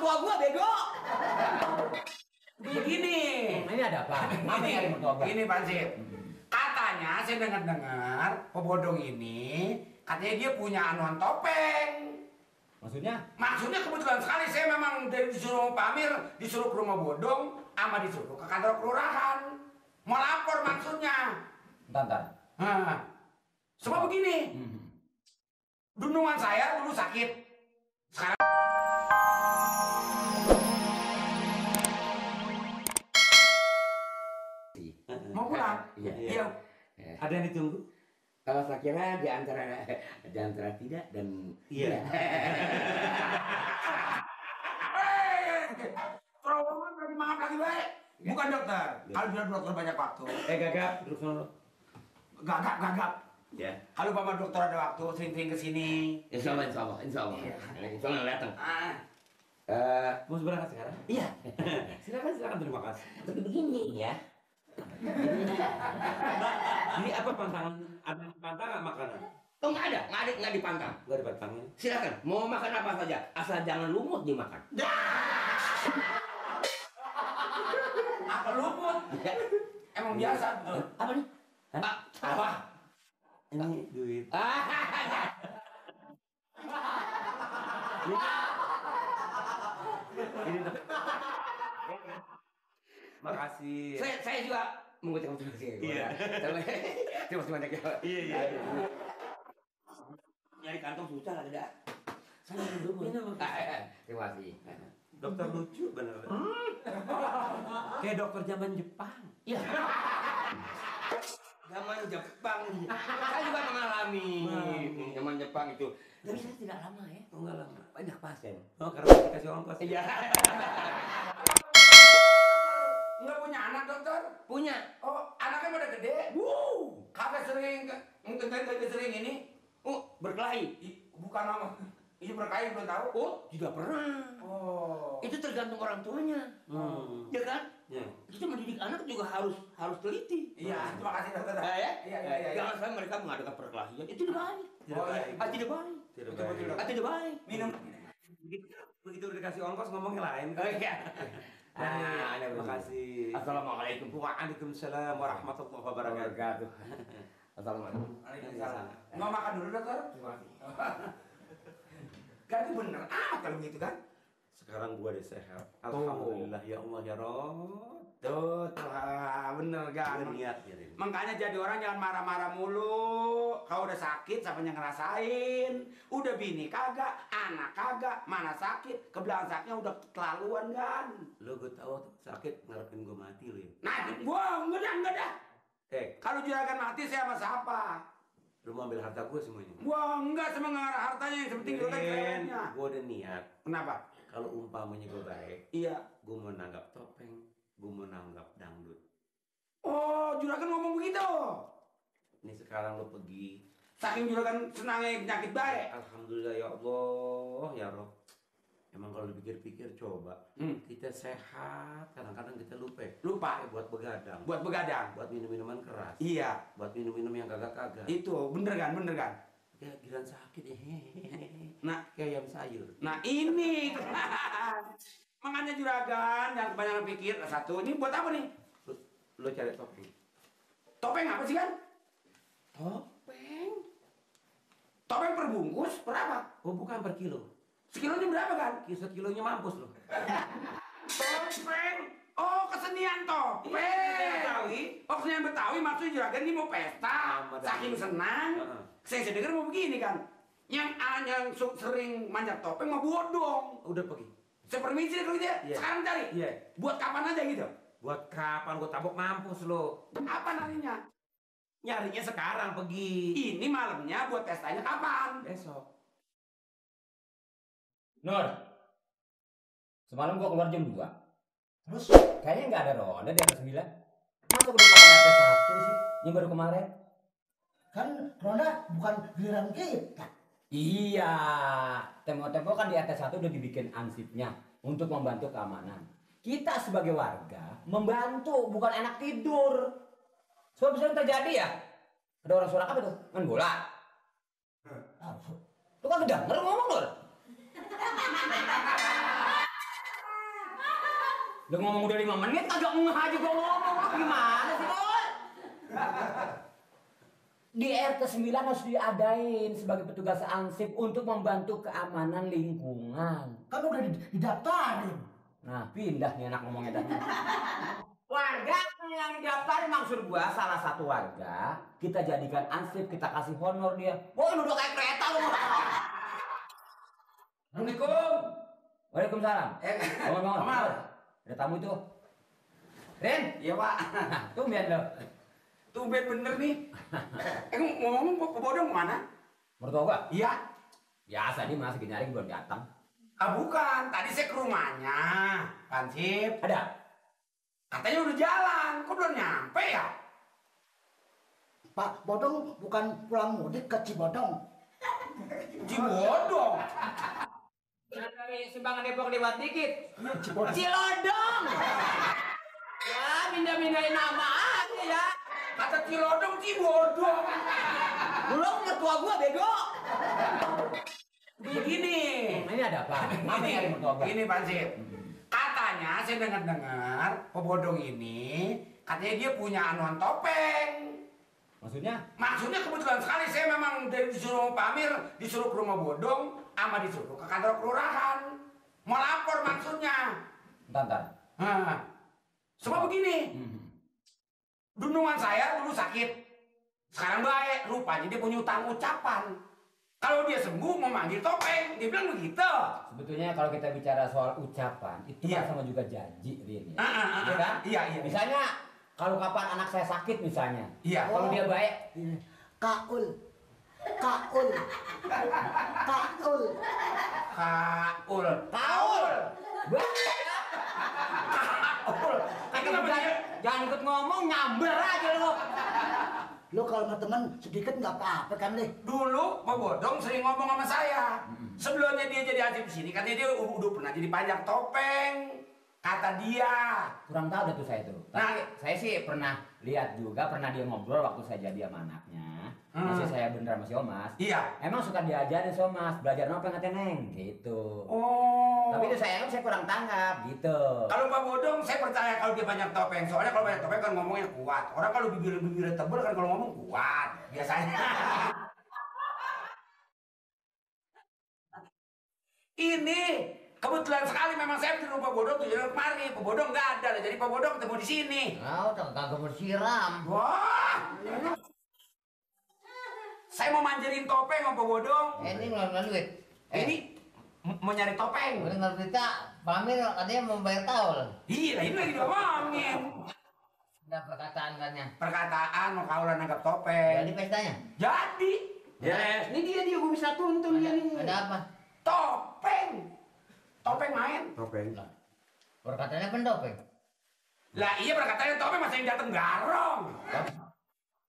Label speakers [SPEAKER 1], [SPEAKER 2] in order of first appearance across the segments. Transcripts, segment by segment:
[SPEAKER 1] mertua gua bego.
[SPEAKER 2] Begini.
[SPEAKER 1] Ini ada apa?
[SPEAKER 2] Ini Pak Sip. Katanya saya dengar-dengar pebodong ini katanya dia punya anuan topeng.
[SPEAKER 1] Maksudnya?
[SPEAKER 2] Maksudnya kebetulan sekali saya memang disuruh Pak Amir, disuruh ke rumah bodong, sama disuruh ke kantor kelurahan. Mau lapor maksudnya.
[SPEAKER 1] Bentar.
[SPEAKER 2] Nah, sebab begini. Dundungan saya dulu sakit. Sekarang mau pulang.
[SPEAKER 3] Iya.
[SPEAKER 1] Ada yang ditunggu?
[SPEAKER 3] Saya kira di antara tidak dan iya.
[SPEAKER 2] Terowongan berarti maaf lagi baik. Bukan dokter. Kalau bilang dokter banyak waktu.
[SPEAKER 1] Gagap, duduk sana.
[SPEAKER 2] Gagap.
[SPEAKER 3] Ya.
[SPEAKER 2] Kalau Bapak dokter ada waktu, sering-sering kesini.
[SPEAKER 3] Insya Allah datang.
[SPEAKER 1] Mau berangkat sekarang?
[SPEAKER 3] Iya.
[SPEAKER 1] Silakan, terima kasih.
[SPEAKER 3] Tapi begini ya.
[SPEAKER 1] Ini apa pantangan? Ada pantangan makanan?
[SPEAKER 3] Oh nggak ada dipantang.
[SPEAKER 1] Nggak ada pantangnya.
[SPEAKER 3] Silakan, mau makan apa saja, asal jangan lumut dimakan.
[SPEAKER 2] Apa lumut? Emang biasa.
[SPEAKER 3] Apa nih? Apa?
[SPEAKER 1] Ini duit. Ini makasih.
[SPEAKER 3] Saya juga mengucapkan terima kasih.
[SPEAKER 1] Iya.
[SPEAKER 3] Terima kasih banyak ya.
[SPEAKER 1] Iya.
[SPEAKER 3] Nyari kantong susah ada. Sana dulu. Terima kasih.
[SPEAKER 1] Dokter lucu bener. Kayak dokter zaman Jepang.
[SPEAKER 3] Iya. Zaman Jepang. Saya juga mengalami zaman Jepang itu. Tapi saya tidak lama ya.
[SPEAKER 1] Enggak lama.
[SPEAKER 3] Banyak pasien.
[SPEAKER 1] Oh, karena dikasih ongkos.
[SPEAKER 3] Iya.
[SPEAKER 2] Nggak punya anak dokter?
[SPEAKER 3] Punya.
[SPEAKER 2] Oh, anaknya udah gede? Kagak sering ini?
[SPEAKER 3] Berkelahi.
[SPEAKER 2] Bukan nama. Ini berkelahi belum tahu?
[SPEAKER 3] Oh, tidak pernah.
[SPEAKER 2] Oh.
[SPEAKER 3] Itu tergantung orang tuanya. Ya kan?
[SPEAKER 1] Ya.
[SPEAKER 3] Kita mendidik anak juga harus teliti.
[SPEAKER 2] Iya, terima kasih dokter.
[SPEAKER 3] Ya?
[SPEAKER 2] Iya.
[SPEAKER 3] Jangan sampai mereka mengadakan perkelahian. Itu tidak baik.
[SPEAKER 1] Tidak baik.
[SPEAKER 3] Tidak baik.
[SPEAKER 1] Tidak
[SPEAKER 2] Betul,
[SPEAKER 1] baik.
[SPEAKER 3] Tidak baik.
[SPEAKER 2] Minum.
[SPEAKER 1] Begitu udah dikasih ongkos ngomongnya lain.
[SPEAKER 3] Oh iya.
[SPEAKER 1] Terima kasih.
[SPEAKER 3] Assalamualaikum.
[SPEAKER 1] Waalaikumsalam warahmatullahi wabarakatuh.
[SPEAKER 3] Assalamualaikum.
[SPEAKER 2] Waalaikumsalam. Mau makan dulu dokter?
[SPEAKER 3] Terima kasih.
[SPEAKER 2] Ganti bener amat kalau begitu kan?
[SPEAKER 1] Sekarang gua udah sehat. Alhamdulillah ya Allah ya Rabb.
[SPEAKER 2] Tuh, bener kan?
[SPEAKER 1] Niat ya.
[SPEAKER 2] Makanya jadi orang jangan marah-marah mulu. Kau udah sakit, siapa yang ngerasain? Udah bini kagak, anak kagak, mana sakit? Kebelakangnya udah keterlaluan kan?
[SPEAKER 1] Lo gue tahu sakit ngarepin gue mati lo ya.
[SPEAKER 2] Nah, gua enggak dah. Kalau juragan mati saya sama siapa?
[SPEAKER 1] Lo mau ambil harta gue semuanya.
[SPEAKER 2] Gua enggak sama ngarah hartanya, yang penting juragan kerennya.
[SPEAKER 1] Gue udah niat.
[SPEAKER 2] Kenapa?
[SPEAKER 1] Kalau umpamanya gue baik,
[SPEAKER 2] Iya.
[SPEAKER 1] gue mau nanggap topeng, gue mau nanggap dangdut.
[SPEAKER 2] Oh, juragan ngomong begitu.
[SPEAKER 1] Ini sekarang lo pergi.
[SPEAKER 2] Saking juragan senangnya penyakit baik.
[SPEAKER 1] Alhamdulillah ya Allah ya Rob. Emang kalau dipikir-pikir coba, kita sehat, kadang-kadang kita lupa buat begadang,
[SPEAKER 2] Buat begadang.
[SPEAKER 1] buat minum-minuman keras,
[SPEAKER 2] Iya.
[SPEAKER 1] buat minum-minum yang kagak-kagak.
[SPEAKER 2] Itu bener kan?
[SPEAKER 1] Kayak giran sakit ya.
[SPEAKER 2] Nah,
[SPEAKER 1] Kayak ayam sayur.
[SPEAKER 2] Nah ini makanya juragan yang kebanyakan pikir. Satu, ini buat apa nih?
[SPEAKER 1] Lo cari topeng.
[SPEAKER 2] Topeng apa sih kan?
[SPEAKER 1] Topeng?
[SPEAKER 2] Topeng per bungkus berapa?
[SPEAKER 1] Oh bukan per kilo.
[SPEAKER 2] Sekilonya berapa kan?
[SPEAKER 1] Kilonya mampus lo.
[SPEAKER 2] Topeng. Oh, kesenian topeng. Oh, kesenian Betawi maksudnya juragan ini mau pesta. Saking senang. Saya dengar mau begini kan. Yang sering manjat topeng mau bodong.
[SPEAKER 1] Udah pergi.
[SPEAKER 2] Saya permisi deh kalau gitu ya.
[SPEAKER 1] Iya.
[SPEAKER 2] Sekarang cari.
[SPEAKER 1] Iya.
[SPEAKER 2] Buat kapan aja gitu?
[SPEAKER 1] Buat kapan gue tabok mampus lo?
[SPEAKER 2] Apa narinya?
[SPEAKER 1] Nyarinya sekarang pergi.
[SPEAKER 2] Ini malamnya buat pestanya kapan?
[SPEAKER 1] Besok.
[SPEAKER 4] Nur, semalam gua keluar jam 2. Terus? Kayaknya nggak ada ronda di atas 9. Masa udah pakai RT 1 sih? Yang baru kemarin.
[SPEAKER 5] Kan ronda bukan giliran kita.
[SPEAKER 4] Iya, tempo-tempo kan di RT 1 udah dibikin ansipnya untuk membantu keamanan. Kita sebagai warga membantu, bukan enak tidur. Sebab bisa terjadi ya. Ada orang suara apa tuh? Main bola. Lu kan kedenger ngomong, Nur. Lu ngomong udah 5 menit kagak ngeh aja gua ngomong. Gimana sih, Doi? Di RT 9 harus diadain sebagai petugas ansip untuk membantu keamanan lingkungan.
[SPEAKER 5] Kan udah didaftarin.
[SPEAKER 4] Nah, pindah nih anak ngomongnya tadi. Warga yang daftar maksud gua salah satu warga kita jadikan ansip, kita kasih honor dia. Woi, lu udah kayak kereta lu.
[SPEAKER 2] Assalamualaikum.
[SPEAKER 4] Waalaikumsalam. Bangun.
[SPEAKER 2] Amal.
[SPEAKER 4] Ada tamu itu. Ren,
[SPEAKER 2] Iya Pak.
[SPEAKER 4] tumben lo.
[SPEAKER 2] Tumben bener nih. Ngomong Pak Bodong mana?
[SPEAKER 4] Mertua gua?
[SPEAKER 2] Iya.
[SPEAKER 4] Biasa dia masih gini hari belum datang.
[SPEAKER 2] Ah bukan, tadi saya ke rumahnya. Pansip.
[SPEAKER 4] Ada?
[SPEAKER 2] Katanya udah jalan, kok belum nyampe ya?
[SPEAKER 5] Pak Bodong bukan pulang mudik ke Cibodong.
[SPEAKER 2] Cibodong.
[SPEAKER 4] Dari Sumbangan Depok lewat dikit. Cilodong. Ya, pindah-pindahin nama aja ya.
[SPEAKER 2] Kata Cilodong, Cibodong.
[SPEAKER 4] Belum mertua gua bego.
[SPEAKER 2] Begini.
[SPEAKER 4] Ini ada apa? Apa yang ada mertua gua?
[SPEAKER 2] Ini Pansip. Katanya saya dengar-dengar Pobodong ini katanya dia punya anuan topeng.
[SPEAKER 4] Maksudnya?
[SPEAKER 2] Maksudnya kebetulan sekali saya memang dari disuruh Pak Amir, disuruh ke rumah Bodong, sama disuruh ke kantor kelurahan. Mau lapor maksudnya.
[SPEAKER 4] Bentar.
[SPEAKER 2] Nah, sebab begini, dundungan saya dulu sakit, sekarang baik, rupanya dia punya utang ucapan. Kalau dia sembuh mau manggil topeng, dia bilang begitu.
[SPEAKER 4] Sebetulnya kalau kita bicara soal ucapan, itu
[SPEAKER 2] Iya.
[SPEAKER 4] sama juga janji, Rin.
[SPEAKER 2] Iya
[SPEAKER 4] kan?
[SPEAKER 2] Iya.
[SPEAKER 4] Misalnya, kalau kapan anak saya sakit misalnya,
[SPEAKER 2] Iya.
[SPEAKER 4] kalau dia baik,
[SPEAKER 5] Kaul.
[SPEAKER 2] Kaul.
[SPEAKER 4] jangan ikut ngomong, nyamber aja lo.
[SPEAKER 5] Lu kalau sama teman sedikit nggak apa-apa kan, Le?
[SPEAKER 2] Dulu Pak Bodong sering ngomong sama saya. Sebelumnya dia jadi hansip sini, katanya dia udah pernah jadi pajak topeng. Kata dia.
[SPEAKER 4] Kurang tahu dah tuh saya tuh. Tapi saya sih pernah lihat juga, pernah dia ngobrol waktu saya jadi sama anaknya. Masih saya beneran masih Omas.
[SPEAKER 2] Iya.
[SPEAKER 4] Emang suka diajarin sama Mas, belajar nopeng katanya Neng, gitu.
[SPEAKER 2] Oh.
[SPEAKER 4] Tapi itu saya kurang tanggap, gitu.
[SPEAKER 2] Kalau Pak Bodong saya percaya kalau dia banyak topeng. Soalnya kalau banyak topeng kan ngomongnya kuat. Orang kalau bibirnya tebal kan kalau ngomong kuat biasanya. Ini kebetulan sekali memang saya di rumah Pak Bodong tuh jalan kemari. Pak Bodong nggak ada, jadi Pak Bodong ketemu di sini.
[SPEAKER 3] Oh, kagak bersiram.
[SPEAKER 2] Wah. Saya mau manjarin topeng sama Pak Bodong.
[SPEAKER 3] Ini ngeluarin duit.
[SPEAKER 2] Ini mau nyari topeng.
[SPEAKER 3] Udah ngerti berita, Pak Amir katanya mau bayar kaul.
[SPEAKER 2] Iya, ini lagi diomongin.
[SPEAKER 3] Ada perkataan katanya.
[SPEAKER 2] Perkataan mau kaulan anggap topeng.
[SPEAKER 3] Jadi pestanya?
[SPEAKER 2] Jadi.
[SPEAKER 1] Yes.
[SPEAKER 2] Ini dia gue bisa tuntun dia nih.
[SPEAKER 3] Ada apa?
[SPEAKER 2] Topeng. Topeng main.
[SPEAKER 1] Topeng.
[SPEAKER 3] Perkataannya pendopeng.
[SPEAKER 2] Lah iya perkataannya topeng masa yang dateng garong.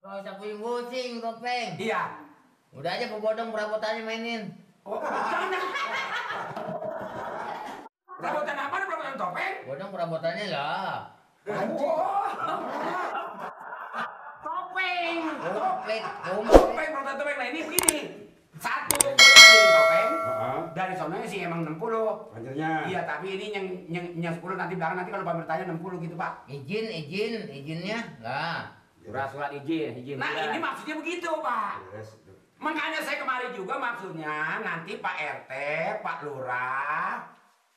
[SPEAKER 3] Gak usah pusing-pusing topeng.
[SPEAKER 2] Iya.
[SPEAKER 3] Udah aja Pobodong perabotannya mainin.
[SPEAKER 2] Oh, jangan. Perabotan apa? Perabotan topeng?
[SPEAKER 3] Bodong perabotannya lah.
[SPEAKER 2] Oh. Topeng.
[SPEAKER 3] Komplit.
[SPEAKER 2] Topeng, perabotan topeng. Nah ini begini. Satu, topeng. Dari sononya sih emang 60.
[SPEAKER 1] Panjangnya.
[SPEAKER 2] Iya, tapi ini yang 10 nanti belakang nanti kalau Pak bertanya 60 gitu, Pak.
[SPEAKER 3] Izinnya lah.
[SPEAKER 4] Surat izin.
[SPEAKER 2] Nah, ini maksudnya begitu, Pak.
[SPEAKER 1] Yes.
[SPEAKER 2] Makanya saya kemari juga maksudnya nanti Pak RT, Pak Lurah,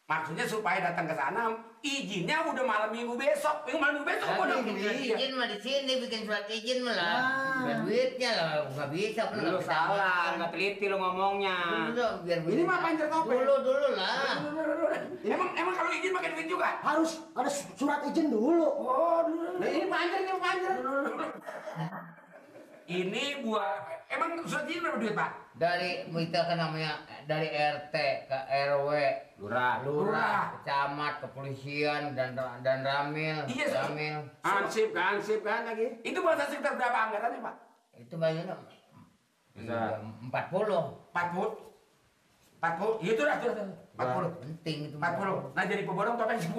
[SPEAKER 2] maksudnya supaya datang ke sana izinnya udah malam minggu besok. Malam minggu besok
[SPEAKER 3] Tapi
[SPEAKER 2] udah
[SPEAKER 3] surat izin mah di sini bikin surat izin mah lah. Biar duitnya lah nggak bisa kan
[SPEAKER 4] Lu salah, nggak teliti lu ngomongnya.
[SPEAKER 3] Dulu biar
[SPEAKER 2] Ini mah panjer topeng.
[SPEAKER 3] Dulu lah.
[SPEAKER 2] Emang kalau izin pakai duit juga?
[SPEAKER 5] Harus ada surat izin dulu.
[SPEAKER 2] Oh, dulu. Nah, ini panjer. Ini buat emang surat izin berapa duit, Pak?
[SPEAKER 3] Dari misalkan namanya dari RT ke RW, lurah, camat, kepolisian dan ramil,
[SPEAKER 2] Iya,
[SPEAKER 3] ramil.
[SPEAKER 1] Ansip kan lagi.
[SPEAKER 2] Itu bahasa sekitar berapa anggarannya, Pak?
[SPEAKER 3] Itu bayarnya
[SPEAKER 4] Bisa.
[SPEAKER 3] 40.
[SPEAKER 2] 40. Itu dah. 40.
[SPEAKER 3] Penting itu.
[SPEAKER 2] 40. Nah jadi pebodong topeng 10.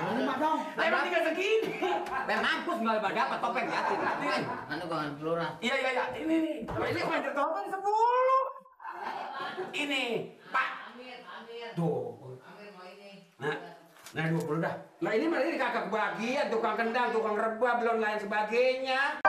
[SPEAKER 5] Ini mah dong.
[SPEAKER 2] Lah emang tinggal segini.
[SPEAKER 4] Mampus nggak dapat topeng ya.
[SPEAKER 3] Anu kan lurah.
[SPEAKER 2] Iya. Ini nih. Ini panjer topeng 10. Ini Tuh. Nah 20 dah. Lah ini malah ini kakak bagian, tukang kendang, tukang rebah, belum lain sebagainya.